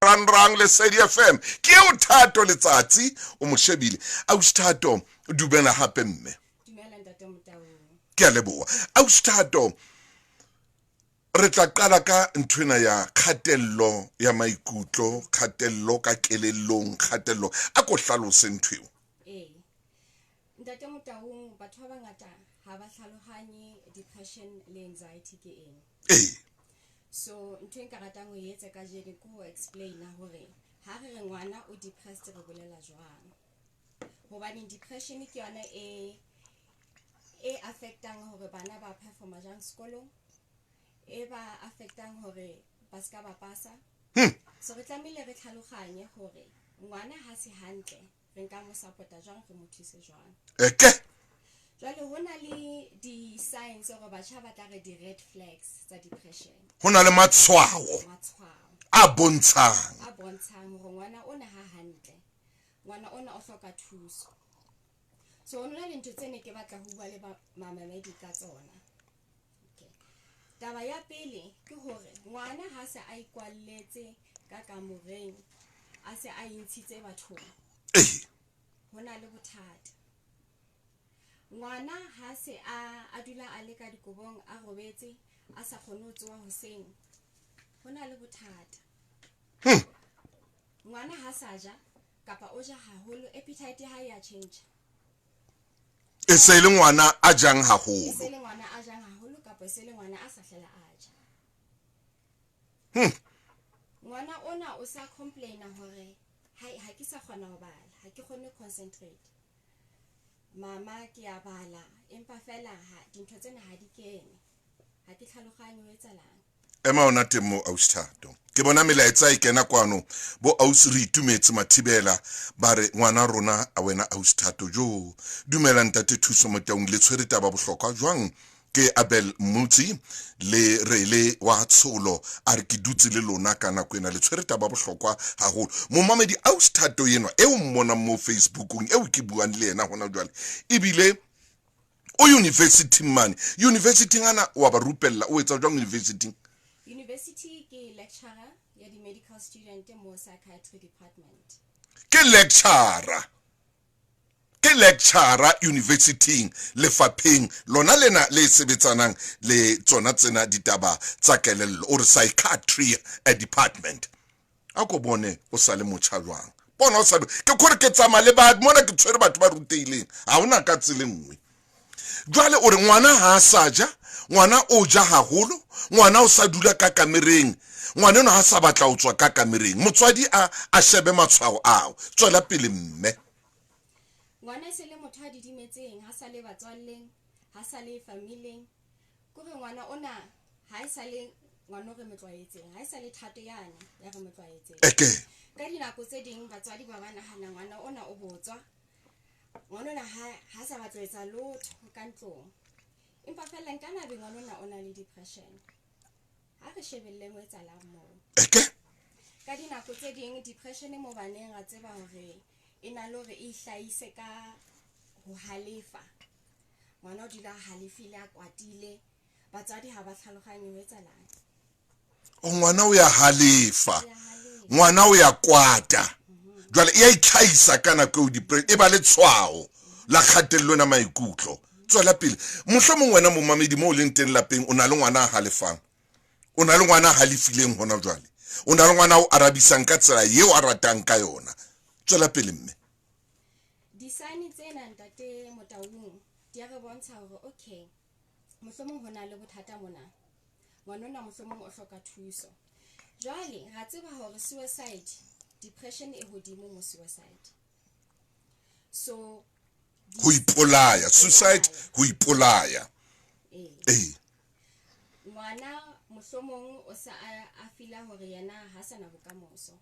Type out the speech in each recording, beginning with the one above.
Marangrang Lesedi FM. Ke eo Thato Letsatsi o mo shebile. Ausi Thato, dumela hape mme. Dumela ntate Motaung. Ke a leboha. Ausi Thato, re tla qala ka nthwena ya kgatello ya maikutlo, kgatello ka kelellong, kgatello. A ko hlalose ntho eo. Ee. Ntate Motaung, batho ba bangata ha ba tlhalohanye depression le anxiety ke eng. Ee. So ntho e nka ratang ho e etsa kajeno ke ho explaina hore ha re re ngwana o depressed re bolela jwang. Hobane depression ke yona e e affectang hore bana ba performa jwang sekolong, e ba affectang hore ba ska ba pasa. So re tlamehile re tlhaloganye hore ngwana ha se hantle re nka mo support-a jwang, re mo thuse jwang. Eke. Jwale ho na le di-signs hore batjha ba tla re di-red flags tsa depression. Ho na le matshwao. Matshwao. A bontshang. A bontshang hore ngwana ona ha hantle. Ngwana ona o hloka thuso. So ho na le ntho tse ne ke batla ho bua le mamamedi ka tsona. Okay. Taba ya pele ke hore ngwana ha se a ikwalletse ka kamoreng, a se a intshitse bathong. Ee. Ho na le bothata. Ngwana ha se a a dula a le ka dikobong a robetse a sa kgone ho tsoha hoseng, ho na le bothata. Ngwana ha sa ja kapa o ja haholo, appetite ya hae ya change. E se le ngwana a jang haholo. E se le ngwana a jang haholo kapa e se le ngwana a sa hlela a ja. Ngwana ona o sa complaina hore hai ha ke sa kgona ho bala, ha ke kgone ho concentrate. Mama ke a bala empa fela ha dintho tsena ha di kene. Ha ke tlhaloganye ho etsahalang. Ema ona teng moo ausi Thato. Ke bona melaetsa e kena kwano bo ausi re itumetse Mathibela ba re ngwana rona a wena ausi Thato jo. Dumela ntate Thuso Motaung le tshwere taba bohlokwa jwang ke Abel Mutsi le Rele wa Tsholo a re ke dutse le lona ka nako ena le tshwere taba bohlokwa haholo. Momamedi ausi Thato enwa eo mmonang mo Facebookong eo ke buang le yena hona jwale ebile o university mane university ana wa ba rupella o etsa jwang university? University ke lecturer ya di medical student mo psychiatry department. Ke lecturer. Ke lecturer university lefapheng lona lena le sebetsanang le tsona tsena ditaba tsa kelello o re psychiatry department. A ko bone o sa le motjha jwang. Bona o sa ke khore ke tsamaya le ba mona ke tshwere batho ba rutehileng ha hona ka tsela e nngwe. Jwale o re ngwana ha a sa ja, ngwana o ja haholo, ngwana o sa dula ka kamereng, ngwana enwa ha sa batla ho tswa ka kamereng. Motswadi a a shebe matshwao ao. Tswela pele mme. Ngwana e se le motho a didimetseng, ha sa le batswalleng, ha sa le familing. Kore ngwana ona ha e sa le ngwana o re mo tlwaetseng, ha e sa le thato yane ya re mo tlwaetseng. Eke. Ka dinako tse ding batswadi ba ba nahana ngwana ona o botswa. Ngwana ona ha ha sa batla ho etsa lotho ka ntlong. Empa fela nka na be ngwana ona o na le depression. Ha re shebelleng ho etsahalang moo. Eke. Ka dinako tse ding depression mo baneng ra tseba hore e na le hore e ihlahise ka ho halefa. Ngwana o dula a halefile a kwatile, batswadi ha ba tlhaloganye ho etsahalang. O ngwana o ya halefa, ngwana o ya kwata. Jwale e ya itlhahisa ka nako eo depression e ba le tshwao la kgatello ena maikutlo. Tswela pele. Mohlomong wena momamedi mo o leng teng lapeng o na le ngwana a halefang. O na le ngwana a halefileng hona jwale. O na le ngwana o arabisang ka tsela eo a ratang ka yona. Tswela pele mme. Di-sign tsena ntate Motaung di a re bontsha hore okay mohlomong ho na le bothata mona. Ngwana ona mohlomong o hloka thuso. Jwale ra tseba hore suicide, depression e hodimo mo suicide. So ho ipolaya, suicide ho ipolaya. Ee. Ee. Ngwana mohlomong o sa a feel-a hore yena ha sana bokamoso.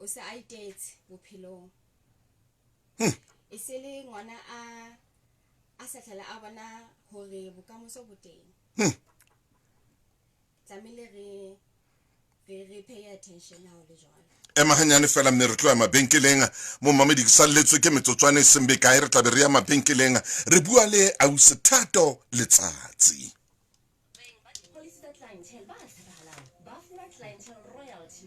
O se a itetse bophelong. E se le ngwana a a sa tlhela a bona hore bokamoso bo teng. Tlamehile re re re pay attention ha ho le jwalo. Ema hanyane fela mme re tlo ya mabenkeleng. Momamedi ke salletswe ke metsotswana e seng bekae, re tla be re ya mabenkeleng. Re bua le ausi Thato Letsatsi. Policy tsa clientele ba tshepahalang ba fuwa clientele royalty.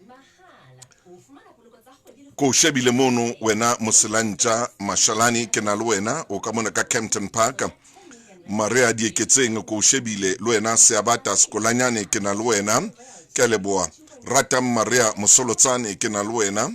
Ko o shebile mono wena Moselantja Mashalane, ke na le wena o ka mona ka Kempton Park. Maria Dieketseng, ko o shebile le wena Seabata Sekolanyane, ke na le wena, ke a leboha. Ratang Maria Mosolotsane, ke na le wena,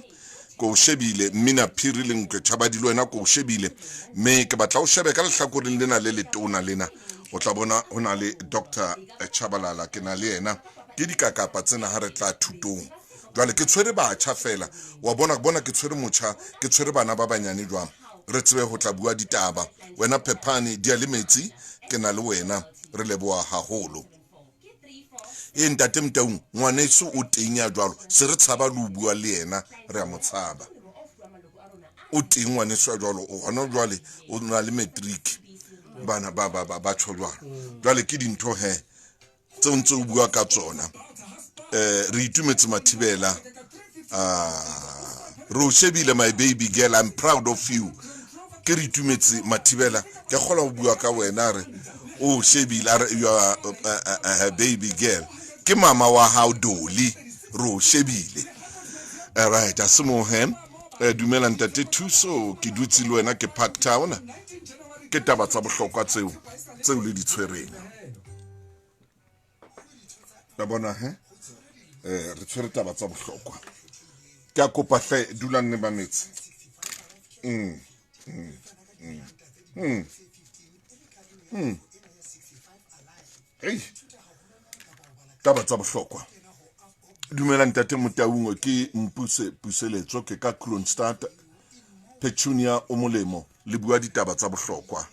ko o shebile. Mmina Phiri le Nkwe Chabadi le wena ko o shebile. Mme ke batla o shebe ka lehlakoreng lena le letona lena, o tla bona ho na le Doctor Chabalala, ke na le yena. Ke dikakapa tsena ha re tla thutong. Jwale ke tshwere batjha feela, wa bona, bona ke tshwere motjha, ke tshwere bana ba banyane jwang, re tsebe ho tla bua ditaba. Wena Phephane, dia le metsi, ke na le wena, re leboha haholo. E ntate Motaung, ngwaneso o teng ya jwalo, se re tshaba le ho bua le yena, re a mo tshaba. O teng ngwaneso ya jwalo, hona jwale o na le matric, bana ba ba ba ba tjho jwalo. Jwale ke dintho he tseo ntse o bua ka tsona. Re itumetse Mathibela, re o shebile my baby girl, I'm proud of you. Ke re itumetse Mathibela, ke kgola ho bua ka wena, re o shebile, a re you are baby girl, ke mama wa hao Dolly, re o shebile. All right, a se mo he. Dumela ntate Thuso, ke dutse le wena ke Park Town. Ke taba tsa bohlokwa tseo tseo le di tshwereng. La bona he? Re tshwere taba tsa bohlokwa. Ke a kopa hle dulang le mametse. Hey. Taba tsa bohlokwa. Dumela ntate Motaung, ke Mpuse Puseletso, ke ka Kroonstad. Petunia o molemo, le bua ditaba tsa bohlokwa.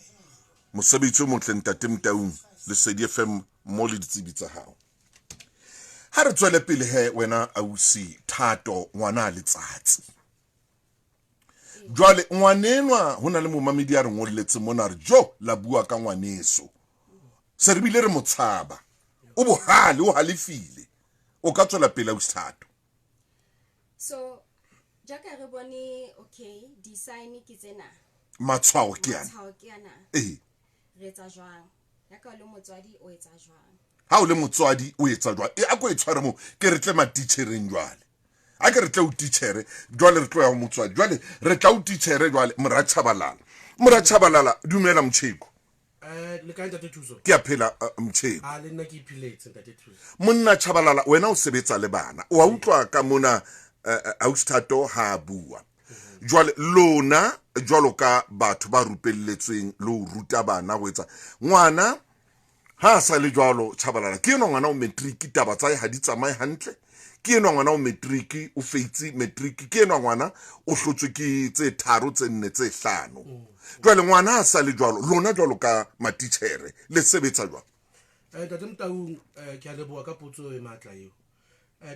Mosebetsi o motle ntate Motaung, Lesedi FM mo le ditsebi tsa hao. Ha re tswele pele he wena ausi Thato, ngwana letsatsi. Jwale ngwanenwa ho na le momamedi a re ngolletse mona, re jo la bua ka ngwaneso. Se re bile re mo tshaba. O bohale, o halefile. O ka tswela pele ausi Thato. So jaaka re bone, okay, design ke tsena. Matshwao ke ana. Matshwao ke ana. Ee. Re etsa jwang? Ya ka o le motswadi o etsa jwang? Ha o le motswadi o etsa jwang? E a ko e tshware mo, ke re tle matitjhereng jwale. A ke re tle o titjhere, jwale re tlo ya ho motswadi. Jwale re tla o titjhere jwale, mora Chabalala. Mora Chabalala, dumela Motjheko. Le kae ntate Thuso? Ke a phela, Motjheko. A le nna ke iphiletse ntate Thuso. Monna Chabalala, wena o sebetsa le bana. O a utlwa ka mona ausi Thato ha a bua. Jwale lona jwalo ka batho ba rupelletsweng le ho ruta bana ho etsa ngwana ha a sa le jwalo Chabalala, ke enwa ngwana o matric, taba tsa hae ha di tsamaye hantle. Ke enwa ngwana o matric, o feitse matric, ke enwa ngwana o hlotswe ke tse tharo, tse nne, tse hlano. Jwale ngwana a sa le jwalo, lona jwalo ka matitjhere le sebetsa jwang? Ntate Motaung, ke a leboha ka potso e matla eo.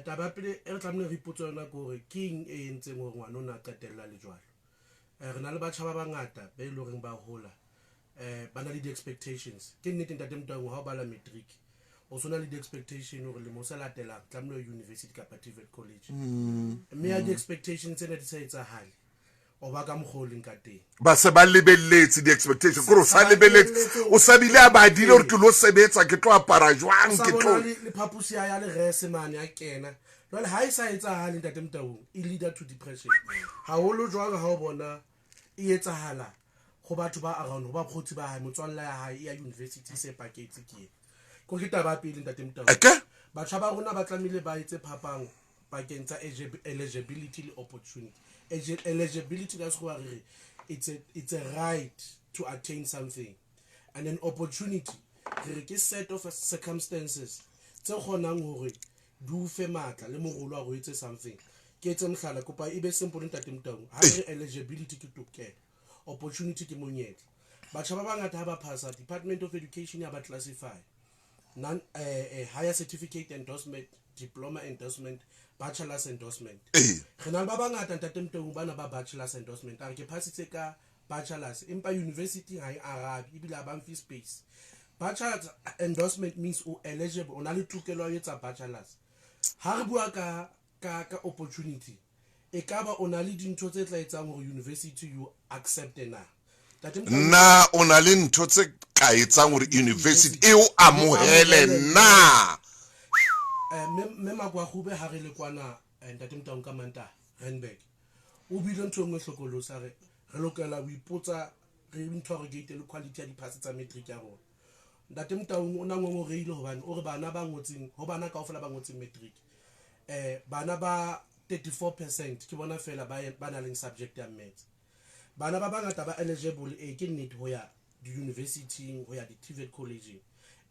Taba ya pele e re tlamehileng re ipotse yona ke hore ke eng e entseng hore ngwana o ne a qetella le jwalo. Re na le batjha ba bangata be e leng horeng ba hola, ba na le di-expectations. Ke nnete ntate Motaung, ha o bala matric o so na le di-expectation hore lemo se latelang tlamehile o ye university kapa TVET college. Mme ya di-expectations tsena di sa etsahale, o ba ka mokgwa o leng ka teng. Ba se ba lebelletse di-expectation, kore o sa lebelletse, o sa bile a badile hore ke lo sebetsa, ke tlo apara jwang, ke tlo le phaposi ya lerese mane a kena. Jwale ha e sa etsahale ntate Motaung, e leader to depression. Haholo jwang ha o bona e etsahala go batho ba around, go bakgotsi ba hae, motswalla ya hae ya university se paketse ke ena. Ko ke taba ya pele ntate Motaung. Eke? Batjha ba rona ba tlamehile ba etse phapang pakeng tsa eligibility le opportunity. Eligibility ka sekgowa re re it's a right to attain something, and then opportunity re re ke set of circumstances tse kgonang hore di o fe matla le morolo wa hore o etse something. Ke etse mohlala, kopa e be simple ntate Motaung. Ha re eligibility ke tokelo, opportunity ke monyetla. Batjha ba bangata ha ba phasa, Department of Education ya ba classify non, higher certificate endorsement, diploma endorsement, bachelor's endorsement. Re na le ba bangata ntate Motaung bana ba bachelor's endorsement, a re ke phasitse ka bachelor's empa university ha e arabe ebile ha ba mfe space. Bachelor's endorsement means o eligible, o na le tokelo ya ho etsa bachelor's. Ha re bua ka opportunity, e ka ba o na le dintho tse tla etsang hore university you accept na? Ntate Motaung, Na o na le ntho tse ka etsang hore university e o amohele na? Mme Makwakgube ha re le kwana Ntate Motaung ka Mantaha, Randburg. O buile ntho e nngwe e hlokolosi a re re lokela ho ipotsa re interrogate le quality ya di-pass tsa matric ya rona. Ntate Motaung o na ngongoreile hobane o re bana ba ngotseng ho bana kaofela ba ngotseng matric bana ba 34% ke bona fela ba nang le subject ya maths. Bana ba bangata ba eligible ke nnete ho ya di-university ho ya di-TVET college,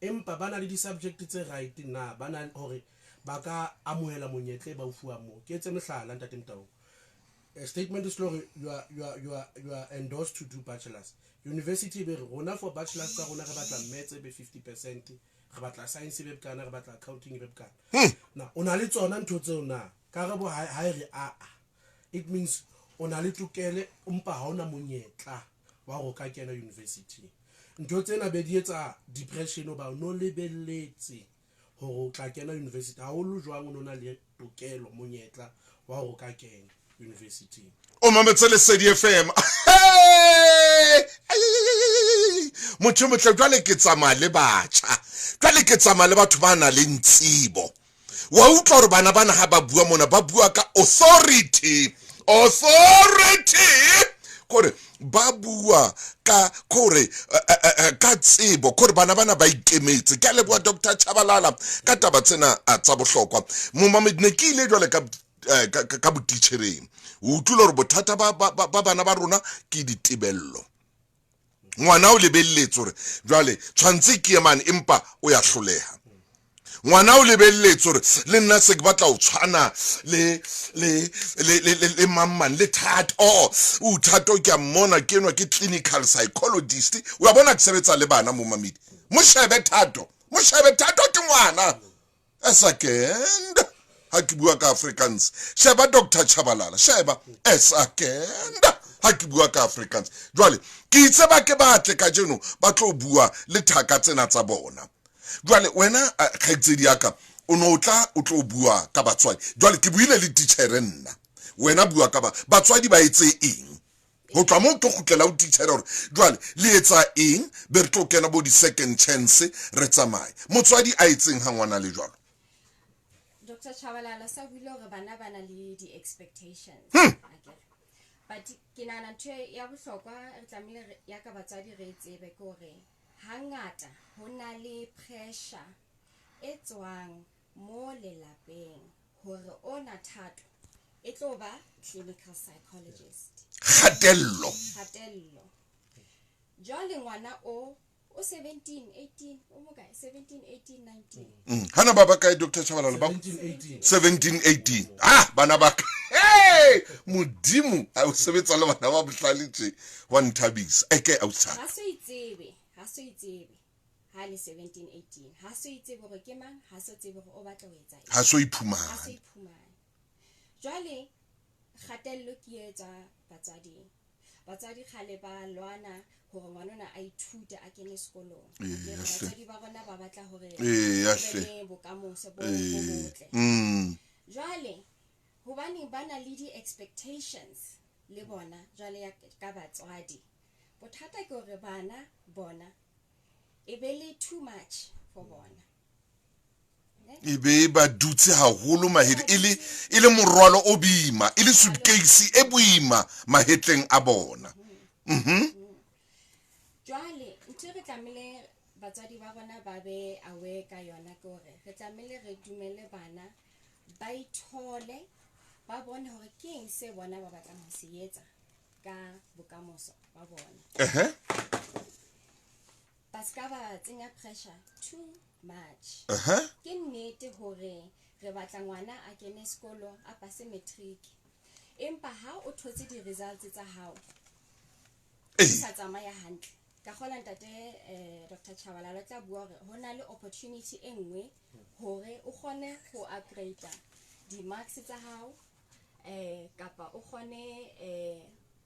empa ba na le di-subject tse right na ba na hore ba ka amohela monyetla e ba o fuwang moo. Ke etse mohlala, ntate Motaung, a statement is hore you are endorsed to do bachelors university, be re rona for bachelors ka rona re batla maths e be 50%, re batla science e be bokana, re batla accounting e be bokana. Na o na le tsona ntho tseo na? Karabo ha e re aa, it means o na le tokele empa ha ona monyetla wa hore o ka kena university. Ntho tsena be di etsa depression hoba o no lebelletse hore o tla kena university haholo jwang, o no na le tokelo, monyetla wa hore o ka kena university. O mametse Lesedi FM. Motho motle, jwale ke tsamaya le batjha, jwale ke tsamaya le batho ba nang le tsebo. Wa utlwa hore bana bana ha ba bua mona, ba bua ka authority, authority, kore ba bua ka kore ka tsebo, kore bana bana ba ikemetse. Ke a leboha, Dr Chabalala, ka taba tsena tsa bohlokwa. Momamedi, ne ke ile jwale ka botitjhereng, o utlwile hore bothata ba bana ba rona ke ditebello. Ngwana o lebelletse hore jwale tshwantse ke ye mane, empa o ya hloleha. Ngwana o lebelletse hore le nna se ke batla ho tshwana le mang le Thato. O Thato ke a mmona, ke enwa ke clinical psychologist. O a bona, ke sebetsa le bana. Momamedi, mo shebe Thato, mo shebe Thato, ke ngwana. A second, ha ke bua ka Afrikaans, sheba Dr Chabalala, sheba a second, ha ke bua ka Afrikaans. Jwale ke itse ba ke batle kajeno ba tlo bua le thaka tsena tsa bona. Jwale wena, kgaitsedi ya ka, o no tla o tlo bua ka batswadi. Jwale ke buile le titjhere nna, wena bua ka ba batswadi ba etse eng. Ho tloha moo ke kgutlela ho titjhere hore jwale le etsa eng, be re tlo kena bo di-second chance, re tsamaye. Motswadi a etseng ha ngwana le jwalo? Dr Chabalala sa buile hore bana ba na le di-expectations, akere? But ke nahana ntho ya bohlokwa re tlamehile ya ka batswadi re e tsebe ke hore hangata ho na le pressure e tswang mo lelapeng hore ona Thato e tlo ba clinical psychologist. Kgatello. Kgatello. Jwale ngwana o 17, 18, o mo kae, 17, 18, 19. Hana ba kae, Dr Chabalala, ba 17, 18. 17, 18. Ah, bana ba ka, hey, modimo a o sebetsa le bana ba bohlale tje, wa nthabisa eke ausa. Ha so itsebe, ha so itsebe ha le 17, 18, ha so itsebe hore ke mang, ha so tsebe hore o batla ho etsa eng. Ha so Ha so iphumane. Iphumane. Jwale kgatello ke e tswa batswading. Batswadi kgale ba lwana hore ngwanona a ithute, a kene sekolong. Akere hle. Batswadi ba rona ba batla hore Eya, re hle. be le bokamoso bo botle. Jwale hobane ba na le di-expectations le bona jwale ya ka batswadi, bothata ke hore bana bona e be le too much for bona. E be ba dutse haholo mahedi, e le morwalo o boima, e le suitcase e boima mahetleng a bona. Jwale ntho e re tlamehile batswadi ba rona ba be aware ka yona ke hore re tlamehile re dumelle bana ba ithole, ba bone hore ke eng se bona ba batlang ho se etsa ka bokamoso ba bona. Ba ska ba tsenya pressure too much. Ke nnete hore re batla ngwana a kene sekolo, a pase matric, empa ha o thotse di-results tsa hao di sa tsamaya hantle, ka kgola ntate Dr Chabalala o tla bua hore ho na le opportunity e nngwe hore o kgone ho upgrade di-marks tsa hao, kapa o kgone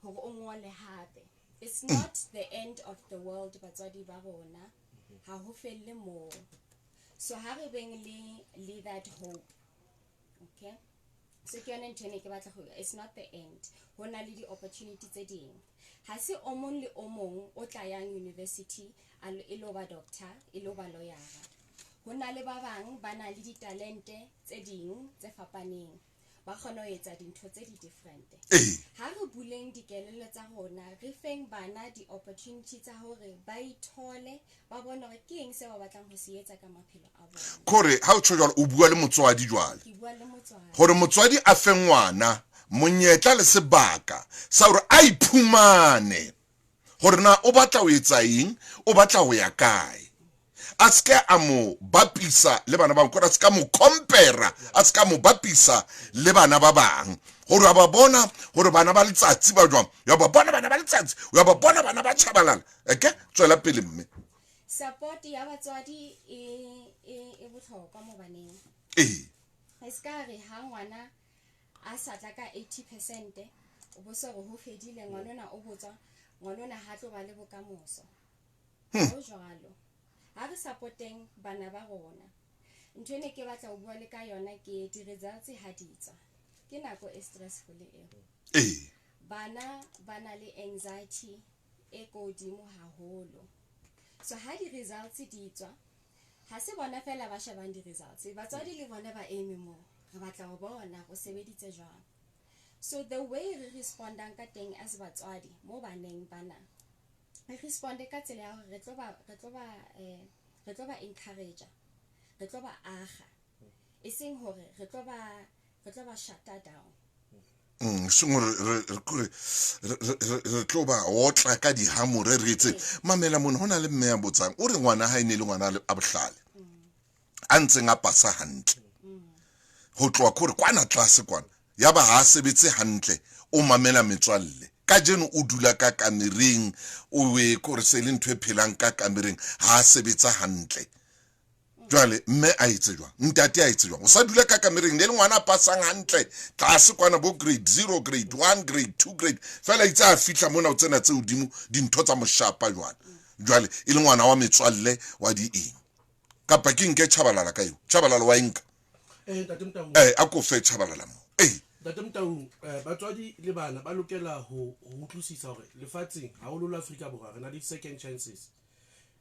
hore o ngole hape. It's not the end of the world, batswadi ba rona, ha ho felle moo. So ha re beng le that hope, okay? So ke yone ntho e ne ke batla go, it's not the end. Ho na le di-opportunity tse ding. Ha se o mong le o mong o tla yang university e lo ba doctor, e lo ba lawyera. Ho na le ba bang ba na le ditalente tse ding tse fapaneng. Ba kgona ho etsa dintho tse di different. Ee. Ha re buleng dikelello tsa rona, re feng bana di-opportunity tsa hore ba ithole, ba bone hore ke eng se ba batlang ho se etsa ka maphelo a bona. Kore ha o tjho jwalo o bua le motswadi jwale. Ke bua le motswadi. Hore motswadi a fe ngwana monyetla le sebaka sa hore a iphumane hore na o batla ho etsa eng, o batla ho ya kae. A se ke a mo bapisa le bana ba bang, kore a se ka mo compare-a, a se ka mo bapisa le bana ba bang. Hore wa ba bona hore bana ba letsatsi ba jwang, wa ba bona bana ba letsatsi, wa ba bona bana ba Chabalala. Eke, tswela pele mme. Support ya batswadi e, e, e bohlokwa mo baneng. Ee. E se ka re ha ngwana a sa tla ka 80% o bo se re ho fedile, ngwanona o botswa, ngwanona ha tlo ba le bokamoso. Ho jwalo. Ha re supporteng bana ba rona. Ntho e ne ke batla ho bua le ka yona ke di-results ha di tswa. Ke nako e stressful eo. Ee. Bana ba na le anxiety e ko hodimo haholo. So ha di-results di tswa, ha se bona fela ba shebang di-results, batswadi le bona ba eme moo. Re batla ho bona o sebeditse jwang. So the way re respondang ka teng as batswadi mo baneng bana, re responde ka tsela ya hore re tlo ba, re tlo ba, re tlo ba encourage, re tlo ba aga. E seng hore re tlo ba, re tlo ba shut down. Seng hore re, re, re, re, re, re tlo ba otla ka dihamore re etse. Mamela mona, ho na le mme ya botsang, o re ngwana hae ne le ngwana a bohlale, a ntseng a pasa hantle. Ho tloha kore kwana tlase kwana, ya ba ha a sebetse hantle, o mamela metswalle. Kajeno o dula ka kamereng, o e kore se le ntho e phelang ka kamereng, ha a sebetsa hantle. Jwale mme a etse jwang? Ntate a etse jwang? O sa dula ka kamereng le ngwana a pasang hantle tlase kwana bo grade 0, grade 1, grade 2, grade fela itse a fihla mona o tsena tse hodimo dintho tsa moshapa jwale. Jwale e le ngwana wa metswalle wa di eng? Kapa ke nke Chabalala ka eo? Chabalala wa enka? Ntate Motaung. A ko fe Chabalala mo. Ntate Motaung, batswadi le bana ba lokela ho utlwisisa hore lefatsheng haholo la Afrika Borwa re na le second chances.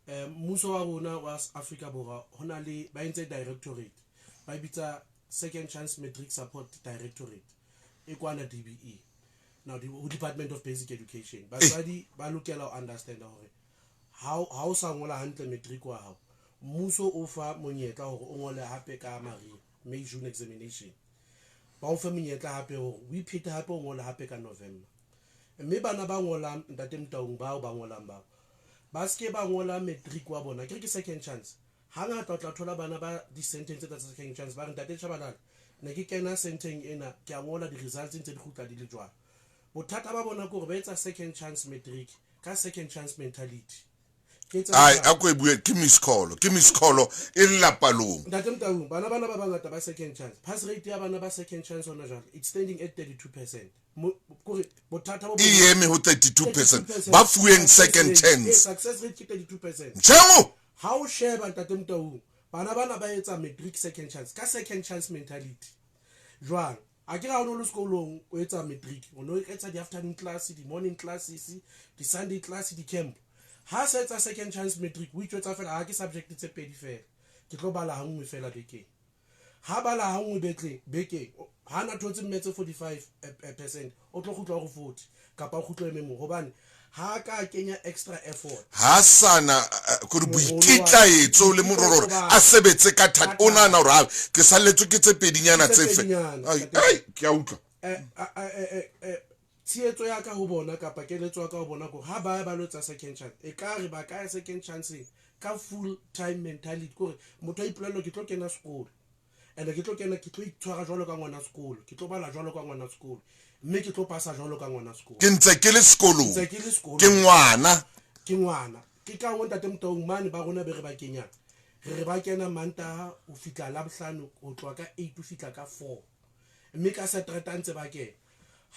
Mmuso wa rona wa Afrika Borwa ho na le ba entse directorate, ba bitsa Second Chance Matric Support Directorate e kwana DBE. Now the Department of Basic Education. Batswadi ba lokela ho understand hore ha o sa ngola hantle matric wa hao, mmuso o fa monyetla hore o ngole hape ka mariha, May June examination. Ba o fe monyetla hape hore o iphete hape o ngole hape ka November. Mme bana ba ngolang Ntate Motaung bao ba ngolang bao ba ske ba ngola matric wa bona, ke re ke second chance. Hangata o tla thola bana ba di-sentence tsa second chance ba re Ntate Chabalala ne ke kena senteng ena ke a ngola di-results ntse di kgutla di le jwalo. Bothata ba bona ke hore ba etsa second chance matric ka second chance mentality. Ai, a ko e bue ke miss call, ke miss call e lla palong. Ntate Motaung, bana bana ba bangata ba second chance. Pass rate ya bana ba second chance hona jwale it's standing at 32%. Kore bothata bo E eme ho 32% ba fuweng second chance. Success rate ke 32%. Njengo ha o sheba Ntate Motaung, bana bana ba etsa matric second chance ka second chance mentality. Jwang? A ke ra o no le sekolong o etsa matric, o no etsa di afternoon class, di morning classes, di Sunday class, di camp. Ha sa etsa second chance matric, o itjwetsa fela ha ke subject tse pedi fela. Ke tlo bala ha nngwe fela bekeng. Ha bala ha nngwe bekeng, bekeng, ha na thotse maths 45%, o tlo kgutla hore 40 kapa o kgutle eme mong hobane ha ka kenya extra effort. Ha sana kore boikitlaetso le mororo a sebetse ka thata, o nahana hore ha ke salletswe ke tse pedinyana tse fe. Ai, ai, ke a utlwa. Tshehetso ya ka ho bona kapa keletso ya ka ho bona ko ha ba ba lo etsa second chance, e ka re ba ka ya second chance ka full time mentality, kore motho a ipolella ke tlo kena sekolo and ke tlo kena, ke tlo itshwara jwalo ka ngwana sekolo, ke tlo bala jwalo ka ngwana sekolo, mme ke tlo pasa jwalo ka ngwana sekolo. Ke ntse ke le sekolong. Ntse ke le sekolong. Ke ngwana. Ke ngwana. Ke ka ho Ntate Motaung mane ba rona be re ba kenyang. Re re ba kena Mantaha ho fihla Labohlano, ho tloha ka 8 ho fihla ka 4. Mme ka Satereta ntse ba kena.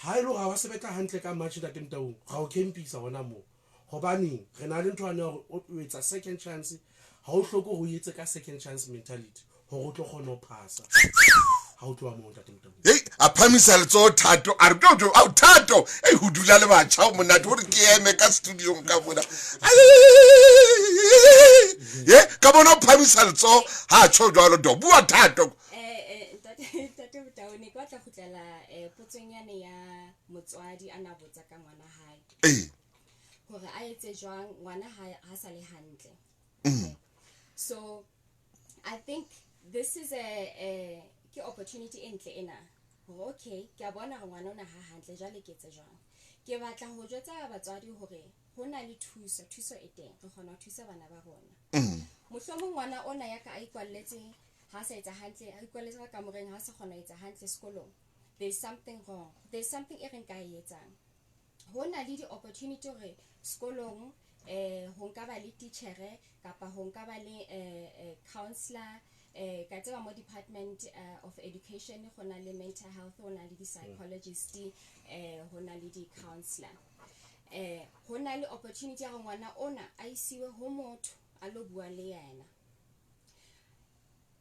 Ha e le hore ha wa sebetsa hantle ka March Ntate Motaung, ra o campisa hona moo. Hobaneng re na le ntho yane ya hore o etsa second chance, ha o hloke hore o etse ka second chance mentality hore o tlo kgona ho phasa. Ha o tloha moo Ntate Motaung. Hey, a phamisa letsoho Thato, a re jojo, au Thato, ei ho dula le batjha ho monate hore ke eme ka studiong ka mona. Ye, ka bona o phamisa letsoho ha tjho jwalo do. Bua Thato. Ntate, Ntate Motaung, ne ke batla kgutlela potsong yane ya motswadi a na botsa ka ngwana hae. Ee. Hore a etse jwang ngwana ha sa le hantle. So I think this is a ke opportunity e ntle ena. Hore okay, ke a bona hore ngwana ona ha hantle, jwale ke etse jwang. Ke batla ho jwetsa batswadi hore ho na le thuso, thuso e teng. Re kgona ho thusa bana ba rona. Mohlomong ngwana ona ya ka a ikwalletse, ha sa etsa hantle, a ikwalletse ka kamoreng, ha sa kgona ho etsa hantle sekolong. There's something wrong. There's something e re nka e etsang. Ho na le di-opportunity hore sekolong ho nka ba le titjhere kapa ho nka ba le counselor, ka tseba mo Department of Education ho na le mental health, ho na le di-psychologist, ho na le di-counselor. Ho na le opportunity ya hore ngwana ona a isiwe ho motho a lo bua le yena,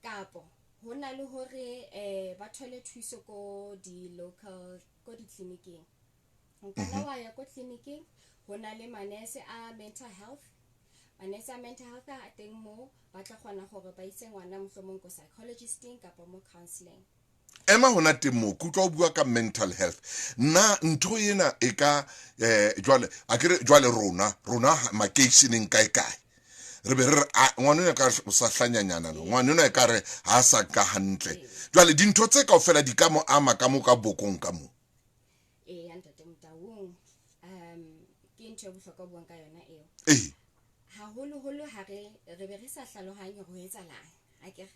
kapo ho na le hore ba thole thuso ko di-local, ko di-clinic-ing. Nka wa ya ko clinic-ing, ho na le manese a mental health. Manese a mental health a teng moo, ba tla kgona hore ba ise ngwana mohlomong ko psychologisting kapa mo counseling. Ema hona teng moo, ke utlwa o bua ka mental health. Nna ntho ena e ka jwale akere jwale rona makeisheneng kae kae re be re re ngwana ona ka o sa hlanyanyana no, ngwana ona e ka re ha sa ka hantle. Jwale dintho tse kaofela di ka mo ama ka mo ka bokong ka mo. Ee, ya ntate Motaung, ke ntho e bohlokwa buang ka yona eo. Ee. Haholoholo ha re be re sa hlalohanye hore ho etsahalang. Akere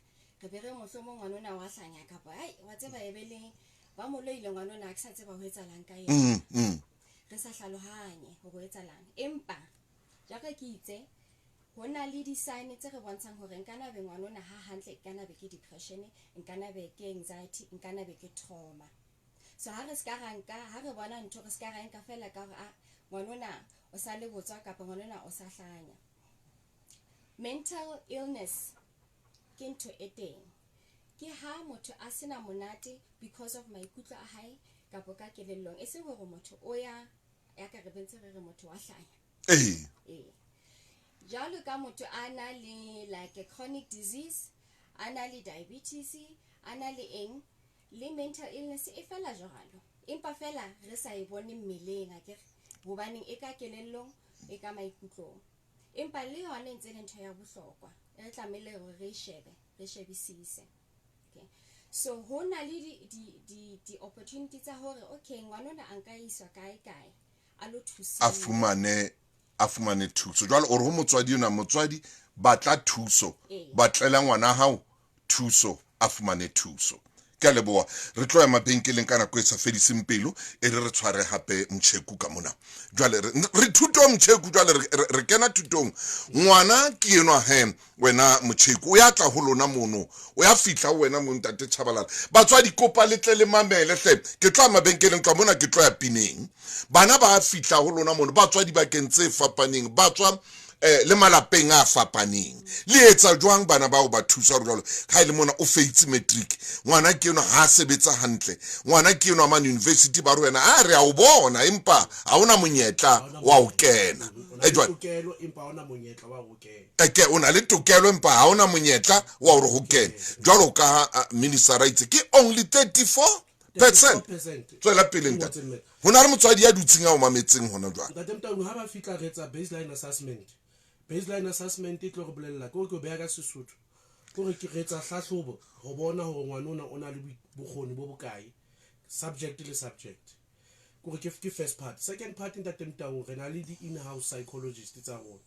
re be re mohlomong ngwana ona wa hlanya kapa ai wa tseba e be le ba mo loile ngwana ona, ha ke sa tseba ho etsahalang ka yena. Re sa hlalohanye hore ho etsahalang. Empa jaaka ke itse ho na le di-sign tse re bontshang hore nka na be ngwana ona ha hantle, nka na be ke depression, nka na be ke anxiety, nka na be ke trauma. So ha re ska ra nka, ha re bona ntho re ska ra nka fela ka hore a ngwana ona o sa le botswa kapa ngwana ona o sa hlanya. Mental illness ke ntho e teng. Ke ha motho a sena monate because of maikutlo a hae kapa ka kelellong. E seng hore motho o ya ka re bentse re re motho wa hlanya. Ee. Ee. Jwalo ka motho a na le like a chronic disease, a na le diabetes, a na le eng, le mental illness e fela jwalo. Empa fela re sa e bone mmeleng akere, hobaneng e ka kelellong, e ka maikutlong. Empa le yona e ntse le ntho ya bohlokwa, re tlamehile hore re shebe, re shebisise. Okay. So ho na le di opportunity tsa hore okay ngwana ona a nka iswa kae kae a lo thusiwa, a fumane thuso. Jwale o re ho motswadi ona, motswadi batla thuso, batlela ngwana hao thuso, a fumane thuso. Ke a leboha. Re tlo ya mabenkeleng ka nako e sa fediseng pelo, e re re tshware hape Motjheku ka mona. Jwale re thutong Motjheku, jwale re kena thutong. Ngwana ke enwa he wena Motjheku, o ya tla ho lona mono, o ya fihla ho wena mo ntate Tshabalala. Batswadi kopa le tle le mamele hle. Ke tlo ya mabenkeleng, tloha mona ke tlo ya pineng. Bana ba fihla ho lona mono, batswadi bakeng tse fapaneng, ba tswa le malapeng a fapaneng. Le etsa jwang bana bao ba thusa hore jwalo ha e le mona o feitse matric, ngwana ke enwa ha sebetsa hantle, ngwana ke enwa mane university ba re wena a re a o bona empa ha ona monyetla wa ho kena. Jwale tokelo empa ha ona monyetla wa ho kena. Ke o na le tokelo empa ha ona monyetla wa hore ho kene. Jwalo ka minister a itse ke only 34%. Tswela pele ntate. Ho na le motswadi ya dutseng a o mametseng hona jwale. Ntate Motaung, ha ba fihla re etsa baseline assessment. Baseline assessment e tlo re bolella ke hore ke o beha ka Sesotho. Ke hore ke re etsa hlahlobo ho bona hore ngwana ona o na le bokgoni bo bokae, subject le subject. Ke hore ke first part. Second part ntate Motaung, re na le di-in-house psychologist tsa rona.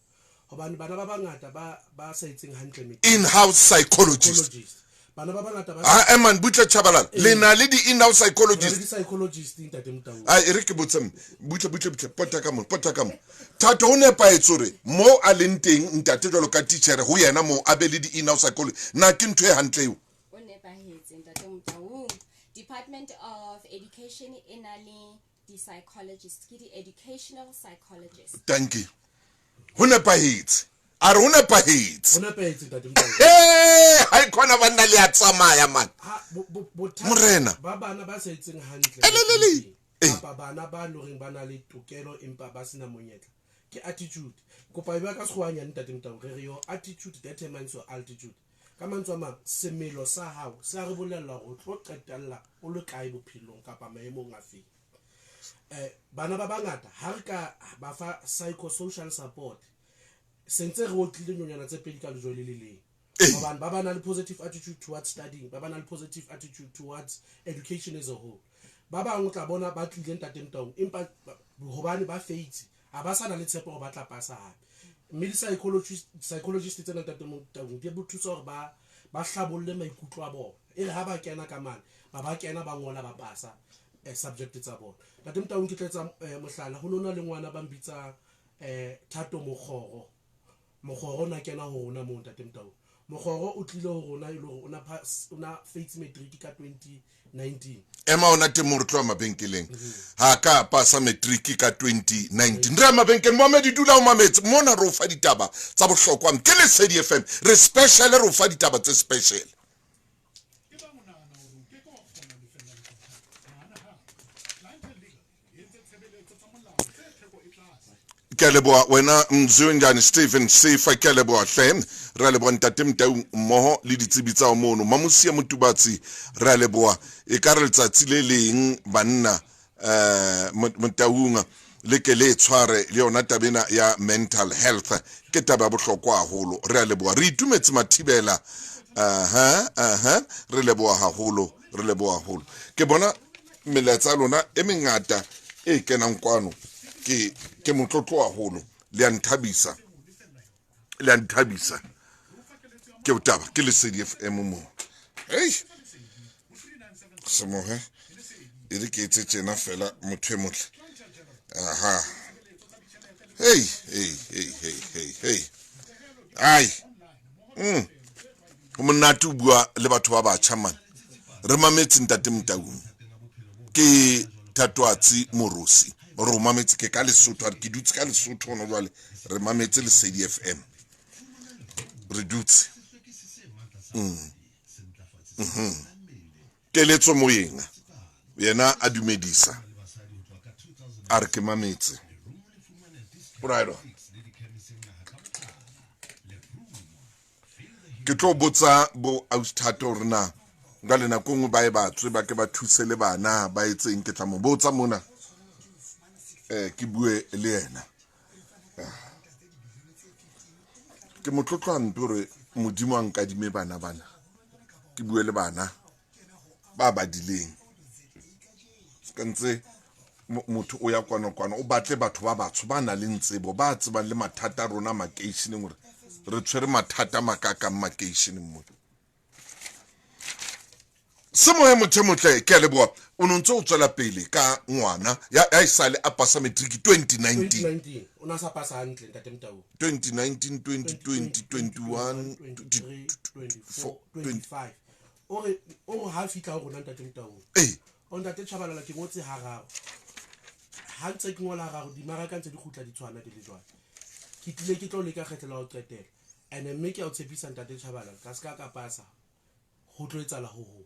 Hobane bana ba bangata ba sa etseng hantle matric. In-house psychologist. Psychologist. Bana ba bangata ba Eman butle Tshabalala. Le na le di-in-house psychologist. Le di-psychologist ntate Motaung. E re ke botse mme. Butle, butle, butle. Pota ka mo, pota ka mo. Thato o nepahetse hore mo a leng teng ntate jwalo ka teacher ho yena mo a be le di-in-house psychologist. Na ke ntho e hantle eo? O nepahetse ntate Motaung. Department of Education e na le di-psychologist, ke di-educational psychologist. Thank you. Ho nepahetse. A re ho nepahetse. Ho nepahetse ntate Motaung. Ha e khona banna le a tsamaya man. Ha, bothata Morena. ba bana ba sa etseng hantle. Elelele. Kapa bana ba loreng ba na le tokelo empa ba sena monyetla. Ke attitude. Kopa e ba ka Sekgowa nyane ntate Motaung, re re your attitude determines your altitude. Ka mantswe a mang, semelo sa hao se a re bolella hore o tlo qetella o le kae bophelong kapa maemong a feng. Bana ba bangata ha re ka ba fa psychosocial support, sentse re otlile nyonyana tse pedi ka lejwe le le leng. Hobane ba ba na le positive attitude towards studying, ba ba na le positive attitude towards education as a whole. Ba bang o tla bona ba tlile Ntate Motaung, empa hobane ba feitse, ha ba sa na le tshepo hore ba tla pasa hape. Mme di-psychologist tsena, Ntate Motaung, di bo thusa hore ba hlabolle maikutlo a bona. E re ha ba kena ka mane, ba kena ba ngola, ba pasa subject tsa bona. Ntate Motaung, ke tla etsa mohlala. Ho nona le ngwana ba mbitsa Thato Mokgoro. Mokgoro o na kena ho rona moo, Ntate Motaung. Mokgoro o tlile ho rona e le hore o na feitse matric ka 2019. Ema ona teng mo, re tloha mabenkeleng. Ha ka pasa matric ka 2019. Re ya mabenkeleng. Moamedi, dula o mametse mona, re o fa ditaba tsa bohlokwa. Ke Lesedi FM, re special, re o fa ditaba tse special. Ke ba o nahana hore o ke ke wa kgona ho lefella ntlo, nahana hape. Clientele Legal e entse tshebeletso tsa molao tse theko e tlase. Ke a leboha wena Mzwinjane Stephen Sefa, ke a leboha hle. Re a leboha Ntate Motau mmoho le ditsebi tsa mono Mamosia Motubatsi, re a leboha. E ka re letsatsi le leng banna Motaung le ke le tshware le yona taba ena ya mental health, ke taba ya bohlokwa haholo. Re a leboha, re itumetse Mathibela. Aha, aha, re leboha haholo, re leboha haholo. Ke bona melaetsa ya lona e mengata e kenang kwano, ke motlotlo haholo, le a nthabisa, le a nthabisa. Ke botaba, ke Lesedi FM mo. Hei, semohe e re ke etse tjena fela, motho e motle. Aha, hey hey hey hey hey hey, ai, ho monate o bua le batho ba batjha man. Re mametse Ntate Motaung, ke Thatoatsi Morosi, re o mametse ke ka Lesotho, a re ke dutse ka Lesotho hona jwale, re mametse Lesedi FM, re dutse. Keletso Moyeng yena a dumedisa, a re ke mametse. Right on. Ke tlo botsa bo Ausithato hore na jwale nako e nngwe ba e batswe ba ke ba thuse le bana ba etseng. Ke tla mo botsa mona, ke bue le yena. Ke motlotlo hampe hore Modimo a nkadime bana bana, ke bue le bana ba badileng. Se ka ntse motho o ya kwana kwana, o batle batho ba batsho ba nang le tsebo, ba tsebang le mathata a rona makeisheneng, hore re tshwere mathata makakang makeisheneng mona. Semoya, motho e motle, ke a leboha. O no ntse o tswela pele ka ngwana ya e sale a pasa matric 2019. 2019 o na sa pasa hantle, Ntate Motau. 2019, 2020, 21, 23, 24, 25. O re ha fihla ho rona, Ntate Motau, o Ntate Tshabalala, ke ngotse hararo. Ha ntse ke ngola hararo, dimaraka ntse di kgutla di tshwana di le jwalo. Ke tlile ke tlo leka kgetlo la ho qetela, and mme ke a o tshepisa, Ntate Tshabalala, ka se ka ka pasa, ho tlo etsahala ho hong.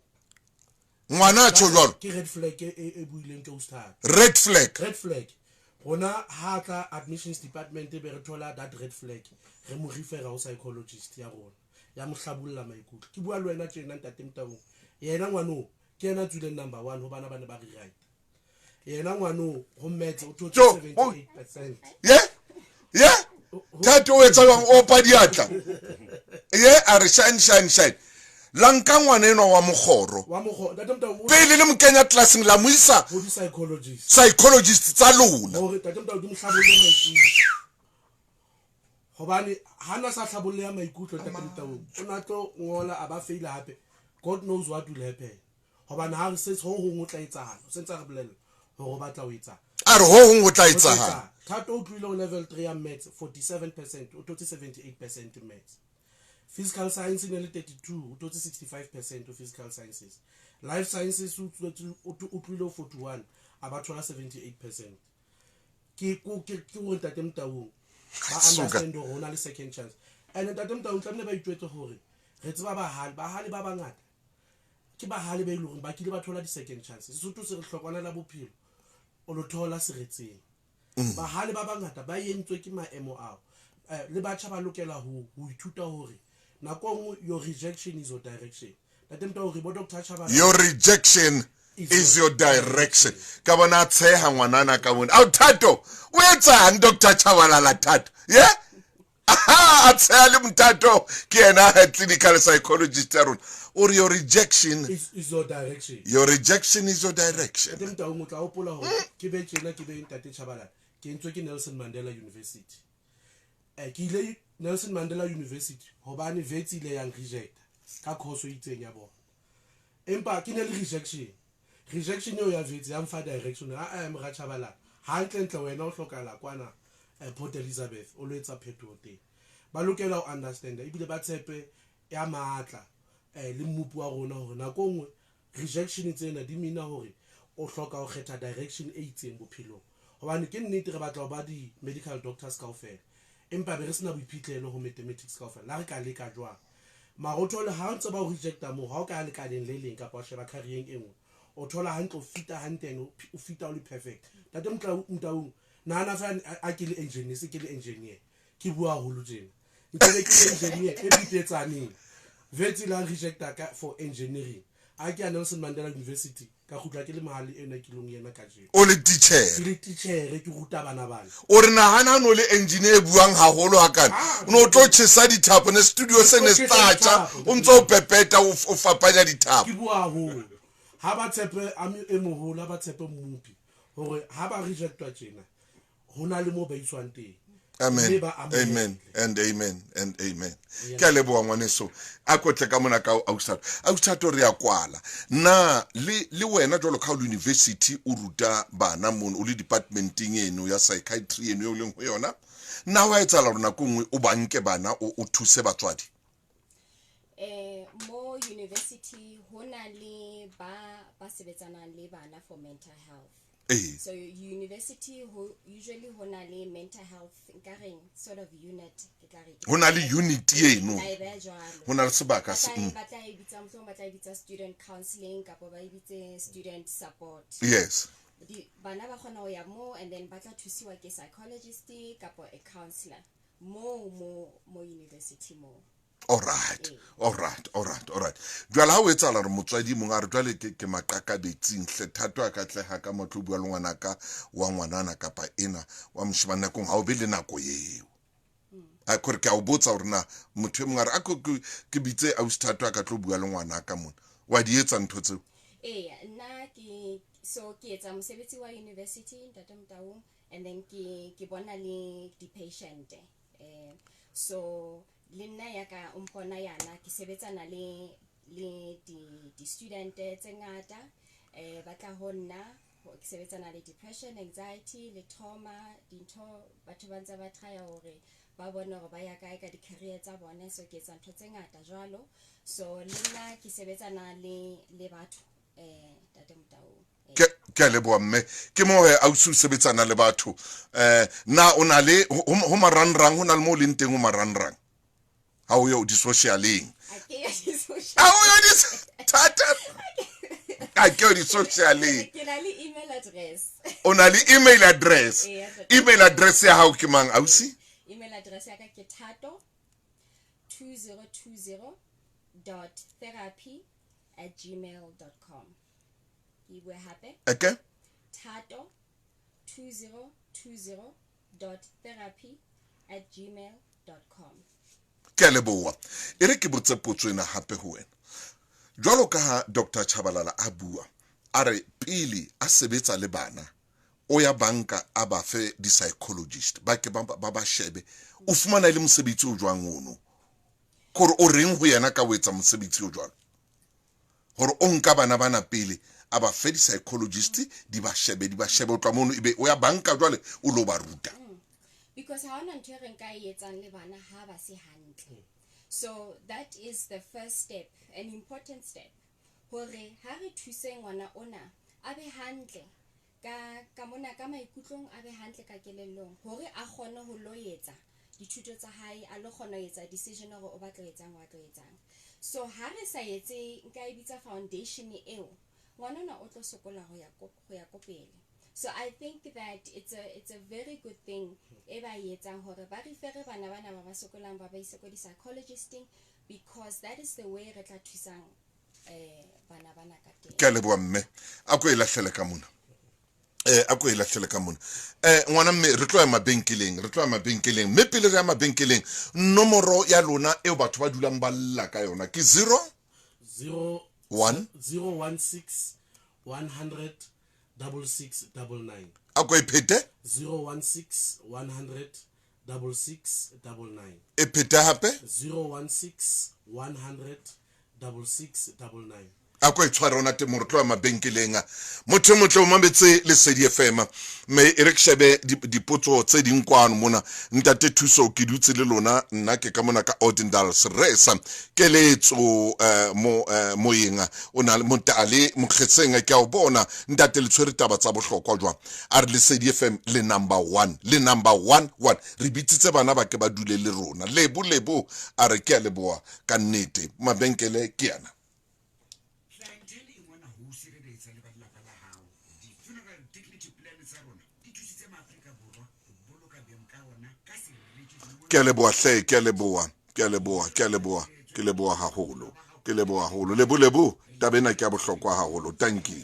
Ngwana a tjho jwalo? Ke red flag e buileng ke Ustad. Red flag. Red flag. Rona ha tla admissions department, be re thola that red flag, re mo refera ho psychologist ya rona, ya mo hlabolla maikutlo. Ke bua le wena tjena, Ntate Motaung, yena ngwano ke yena tswileng number one ho bana ba ne ba rewrite. Yena ngwano ho maths o thotse Jo, 78%. Ye Thato o etsa jwang? O opa diatla ye, a re shine, shine, shine. La nka ngwana enwa wa Mokgoro wa mokgo, Ntate Motaung, pele le mo kenya classeng, la mo isa ho di-psychologist psychologist tsa lona. Hore, Ntate Motaung, di mo hlabolle maikutlo, hobane ha na sa hlabolle ya maikutlo, Ntate Motaung, o na tlo ngola a ba faila hape. God knows what will happen, hobane ha re se ho hong ho tla etsahala. O sentse a re bolella hore o batla ho etsang. A re ho hong ho tla Ho tla etsahala. etsahala. Thato o tlohile ho level 3 ya maths 47%, o thotse 78% maths. Physical science e ne le 32, o thotse 65% ho physical sciences. Life sciences o tlohile ho 41, a ba thola 78%. Ke hore, Ntate Motaung, ba Suka. understand hore ho na le second chance. And Ntate Motaung, tlamehile ba itjwetse hore re tseba bahale ba bangata, ke bahale ba e leng hore ba kile ba thola di-second chance. Sesotho se re hlokwana la bophelo o lo thola seretseng. Bahale ba bangata ba entswe ke maemo ao. Le batjha ba lokela ho ithuta hore Nako e nngwe your rejection is your direction. Ntate Motaung, re bo Dr. Tshabalala. Your rejection is your direction. Ka bona a tsheha ngwanana ka mona. Ao Thato, o etsang Dr. Tshabalala Thato? Yeah? Aha, a tsheha le Mothato, ke yena clinical psychologist ya rona. O re your rejection is your direction. Your rejection is your direction. Ntate Motaung, o tla hopola hore ke be tjena, ke be Ntate Tshabalala. Ke entswe ke Nelson Mandela University. Ke ile Nelson Mandela University hobane Wits ile yang rejecta ka course e itseng ya bona. Empa ke ne le rejection. Rejection eo ya Wits ya mfa direction. Ha a mora Tshabalala, hantle ntle wena o hlokahala kwana Port Elizabeth o lo etsa phetoho teng. Ba lokela ho understand ebile ba tshepe ya matla le mmupi wa rona hore nako nngwe rejection tsena di mina hore o hloka ho kgetha direction e itseng bophelong. Hobane ke nnete re batla ho ba di medical doctors kaofela, empa be re sena boiphihlelo ho mathematics kaofela. La re ka leka jwang? Mara o thole ha o ntse ba o rejecta moo, ha o ka ya lekaleng le leng kapa wa sheba career e nngwe, o thola hantle, o fita hantle and o fita o le perfect. Ntate Motaung, nahana fa a ke le engineer, se ke le engineer, ke bua haholo tjena. Nke be ke le engineer e bipetsaneng. Wits la rejecta ka for engineering. A ke ya Nelson Mandela University, ka kgutla ke le mahale ena ke leng yena kajeno. O le teacher. Ke le teacher, ke ruta bana bana. O re nahana no le engineer e buang haholo hakana. O no tlo tjhesa dithapo, ne studio se ne se tla tjha, o ntso o pepeta, o fapanya dithapo. Ke bua haholo. Ha ba tshepe a e moholo, ha ba tshepe mmupi hore ha ba rejectwa tjena, ho na le moo ba iswang teng. Amen. Mme ba amohele. Amen and amen and amen. Ke a leboha ngwaneso. A kotle ka mona ka Ausato. Ausato, re a kwala. Na le wena jwalo ka ha o le university o ruta bana mono, o le departmenteng eno ya psychiatry eno eo leng ho yona, na wa etsahala hore nako e nngwe o ba nke bana o thuse batswadi? Mo university ho na le ba sebetsanang le bana for mental health. So university ho usually ho na le mental health nka reng sort of unit, ke tla re. Ho na le unit eno. Tla e beha jwalo. Ho na le sebaka Ba se. Ba tla e bitsa, mohlomong ba tla e bitsa student counselling kapa ba e bitse student support. Bana ba kgona ho ya moo and then ba tla thusiwa ke psychologist kapa a counselor mo university moo. All right. All right, all right, all right. Jwale ha o etsahala hore motswadi mong a re jwale ke maqakabetsing hle, Thato a ka tleha ka motho o bua le ngwanaka wa ngwanana kapa ena wa moshemane, nakong ha o be le nako eo. A kore ke a o botsa hore na motho e mong a re a ko ke bitse ausi Thato a ka tlo bua le ngwanaka mona. Wa di etsa ntho tseo? Eya, nna ke so ke etsa mosebetsi wa university, Ntate Motaung, and then ke bona le di-patient. So le nna ya ka o mpona yana ke sebetsana le di-student tse ngata, ba tla ho nna, ke sebetsana le depression, anxiety le trauma, dintho batho ba ntse ba try hore ba bone hore ba ya kae ka di-career tsa bone. So ke etsa ntho tse ngata jwalo. So le nna ke sebetsana le batho, Ntate Motaung. Ke a leboha mme. Ke moo he ausi o sebetsana le batho. Na o na le ho marangrang, ho na le moo leng teng ho marangrang? Ha o yo di-socialeng. Ha ke yo di-social. Ha o yo thata. Ha ke yo di-socialeng. Ke na le email address. O na le email address. Ee, ya Email address ya hao ke mang, ausi? Email address ya ka ke thato two zero two zero dot therapy at gmail dot com. Ke bue hape. Okay. Thato two zero two zero dot therapy at gmail dot com. Ke a leboha. E re ke botse potso ena hape ho wena. Jwalo ka ha Doctor Tshabalala a bua, a re pele a sebetsa le bana, o ya banka a ba fe di-psychologist, ba ke ba shebe. O fumana e le mosebetsi o jwang ono? Kore o reng ho yena ka o etsa mosebetsi o jwalo? Hore o nka bana bana pele, a ba fe di-psychologist, di ba shebe, di ba shebe, o tloha mono ebe o ya banka jwale o lo ba ruta. Because ha hona ntho e re nka e etsang le bana ha ba se hantle. So that is the first step, an important step. Hore ha re thuse ngwana ona a be hantle ka mona ka maikutlong, a be hantle ka kelellong, hore a kgone ho lo etsa dithuto tsa hae, a lo kgona ho etsa decision hore o batla ho etsang, o batla ho etsang. So ha re sa etse, nka e bitsa foundation eo, ngwana ona o tlo sokola ho ya ko pele. So I think that it's a very good thing e ba e etsang hore ba refere bana bana ba ba sokolang, ba ba ise ko di-psychologisting, Because that is the way re tla thusang bana bana ka teng. Ke a leboha mme. A ko e lahlele ka mona. A ko e lahlele ka mona. Ngwana mme, re tlo ya mabenkeleng, re tlo ya mabenkeleng. Mme pele re ya mabenkeleng, nomoro ya lona eo batho ba dulang ba lla ka yona ke 0 0 1 016 100 66 99. A ko e phete? 016 100 66 99. E phete hape? 016 100 66 99. A ko e tshware ona teng re tlo ya mabenkeleng. Motho e motle o mametse Lesedi FM, mme e re ke shebe dipotso tse ding kwano mona. Ntate Thuso, ke dutse le lona, nna ke ka mona ka Ordendal Seresa. Keletso mo moyeng o na le motale mokgetseng, ke a o bona ntate, le tshwere taba tsa bohlokwa jwang. A re Lesedi FM le number 1, le number 1 1. Re bitsitse bana ba ke ba dule le rona. Lebo lebo, a re ke a leboha ka nnete. Mabenkele ke ana. Ke a leboha hle, ke a leboha, ke a leboha, ke a leboha, ke leboha haholo, ke leboha haholo. Lebo lebo, taba ena ke ya bohlokwa haholo. Thank you.